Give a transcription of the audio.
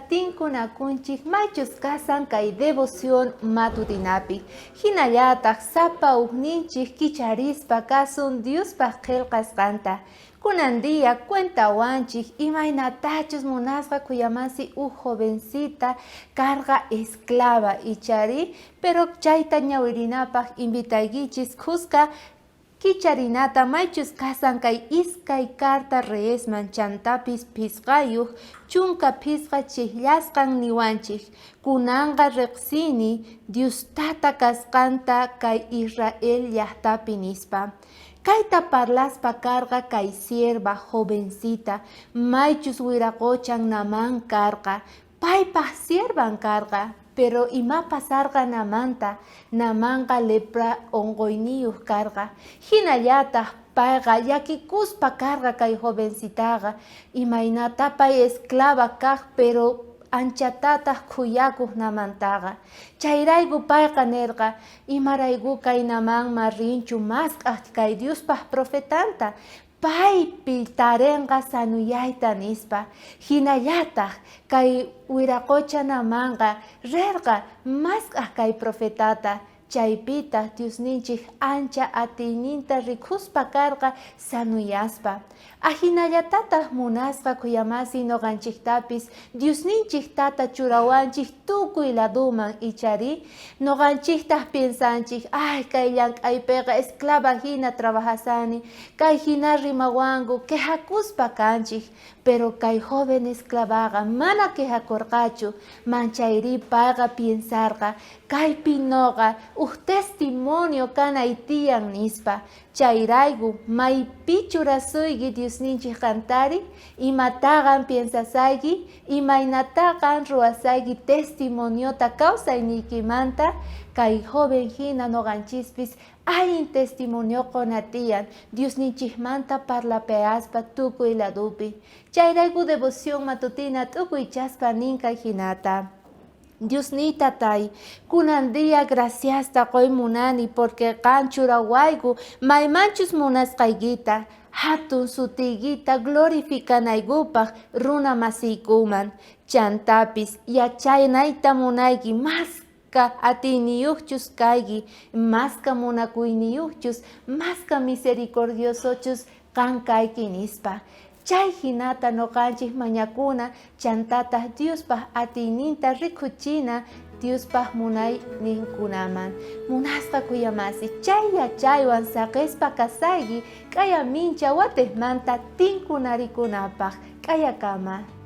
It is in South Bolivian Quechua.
tinkunakunchik maychus kasan kay devoción matutinapi. Jinallataj sapa ujninchik kicharispa kasun Diospaj qhelqasqanta. Kunan día cuentawanchik imaynatachus munasqa khuyamasi uj jovencita karqa esclava ichari, pero chayta ñawirinapaj invitaykichis khuska Kicharinata maychus kasan kay iskay carta reyesman chantapis phisqayuj chunka phisqa chijllasqan niwanchej, Kunanqa rejsini Diostata kasqanta kay Israel llajtapi, nispa. Kayta parlaspa karqa kay sierva jovencita maychus wiraqochan Naamán karqa, Paypaj siervan karqa, pero ima pasarqa Naamanta? Naamanqa lepra onqoyniyoj karqa. Jinallataj payqa llakikuspa karqa kay jovencitaqa, imaynatá pay esclava kaj pero anchatataj khuyakoj Naamantaqa. Chayrayku payqa nerqa, Imarayku kay Naamanman rinchu mask'aj kay Diospaj profetanta? Paypi tarenqa sanoyayta, nispa. Jinallataj kay wiraqocha Naamanqa rerqa mask'aj kay profetata, chaypitaj Diosninchej ancha atiyninta rikhuspa karqa sanoyaspa. Ajinallatataj munasqa khuyamasiy noqanchejtapis Diosninchej Tata churawanchej tukuy ladoman, icharí? Noqanchejtaj piensanchej, Ay, kay llank'aypeqa esclava jina trabajasani, kay jina rimawanku, quejakuspa kanchej. Pero kay joven esclavaqa mana quejakorqachu, manchayrí payqa piensarqa, Kaypi noqa uj testimonio kanay tiyan, nispa. Chayrayku, maypi churasuyki Diosninchej qantari? Imatá qan piensasayki? Imaynatá qan ruwasayki testimoniota kawsayniykimanta? Kay joven jina noqanchispis allin testimonio qona tiyan Diosninchejmanta parlapeaspa tukuy ladopi. Chayrayku devoción matutina t'ukuychaspa nin kay jinata. Diosniy Tatay, kunan día graciasta qoy munani porque qan churawayku maymanchus munasqaykita, jatun sutiykita glorificanaykupaj runa masiykuman. Chantapis yachanayta munayki maska atiyniyojchus kayki, maska munakuyniyojchus, maska misericordiosochus qan kayki, nispa. Chay jinata noqanchej mañakuna, chantataj Diospaj atiyninta rikhuchina Diospaj munayninkunaman. Munasqa khuyamasi, chay yachaywan saqespa kasayki k'aya mincha watejmanta tinkunarikunapaj. K'ayakama.